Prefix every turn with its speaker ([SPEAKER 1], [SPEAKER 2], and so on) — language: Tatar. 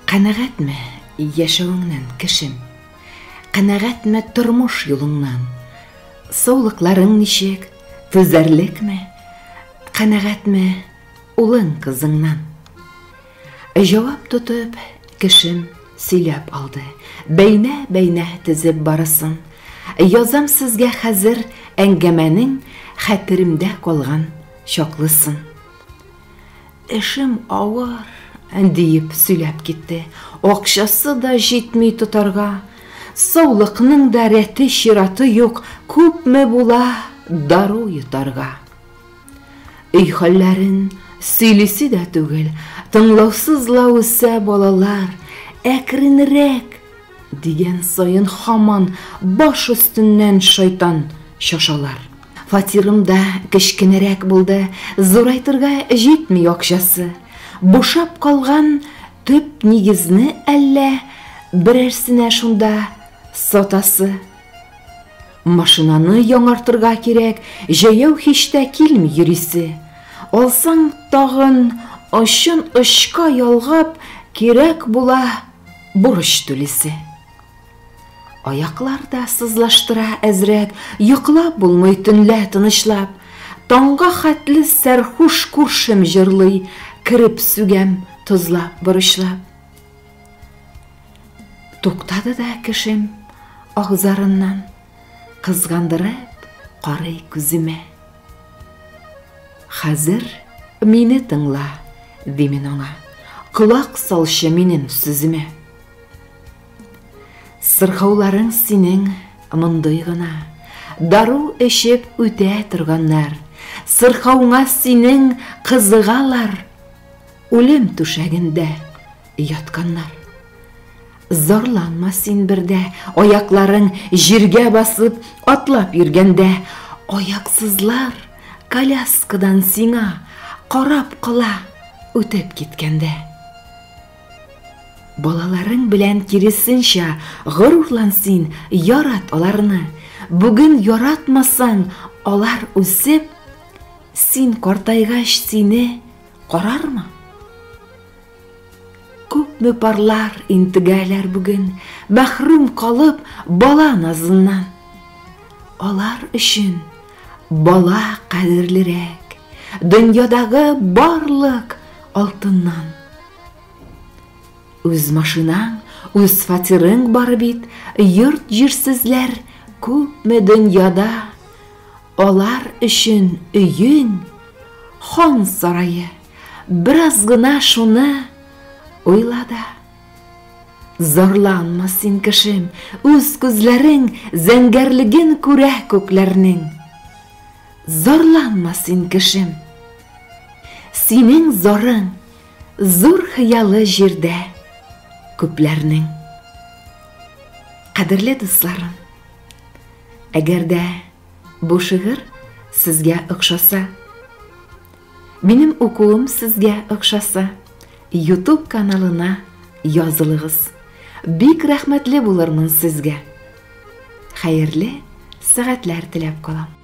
[SPEAKER 1] Канәгатьме яшәвеңнән, кешем? Канәгатьме тормыш юлыңнан? Саулыкларың ничек, түзәрлекме? Канәгатьме улың кызыңнан? Җавап тотып, кешем сөйләп алды. Бәйнә-бәйнә тезеп барысын. Язам сезгә хәзер әңгәмәнең хәтеремдә калган чаклысын. Эшем авыр, диеп сөйләп китте. Акчасы да җитми тотарга. Саулыкның да рәте-чираты юк, күпме була дару йотарга. Өй хәлләрен сөйлисе дә түгел, тыңлаусыз ла үсә балалар, әкренрәк дигән саен һаман баш өстеннән шайтан шашалар. Фатирым да кечкенәрәк булды, зурайтырга җитми акчасы. Бушап калган төп нигезне әллә берәрсенә шунда сатасы. Машинаны яңартырга кирәк, җәяү һич тә килми йөрисе. Алсаң тагын очын очка ялгап, кирәк була бурыч түлисе. Аяклар да сызлаштыра әзрәк, йоклап булмый төнлә тынычлап. Таңга хәтле сәрхуш күршем җырлый, кереп сүгәм тозлап, борычлап. Туктады да кешем аһ-зарыннан, кызгандырып карый күземә. Хәзер мине тыңла, димен аңа, колак салчы минем сүземә. Сырхауларың синең мондый гына, дару эчеп үтә торганнар. Сырхауңа синең кызыгалар, үлем түшәгендә ятканнар. Зарланма син бер дә, аякларың җиргә басып атлап йөргәндә, аяксызлар коляскадан сиңа карап кала үтеп киткәндә. Балаларың белән киресенчә горурлан син, ярат аларны. Бүген яратмасаң, алар үсеп, син картайгач сине карармы? Күпме парлар интегәләр бүген, мәхрүм калып бала назыннан. Алар өчен бала кадерлерәк, дөньядагы барлык алтыннан. Үз машинаң, үз фатирың бар бит, йорт җирсезләр күпме дөньяда. Алар өчен өең, хан сарае. Бераз гына шуны уйла да. Зарланма син, кешем, үз күзләрең зәңгәрлеген күрә күкләрнең. Зарланма син, кешем. Синең зарың зур хыялы җирдә күпләрнең. Кадерле дусларым, әгәр дә бу шигырь сезгә охшаса, минем укуым сезгә охшаса, YouTube каналына язылыгыз. Бик рәхмәтле булырмын сезгә. Хәерле сәгатьләр теләп калам.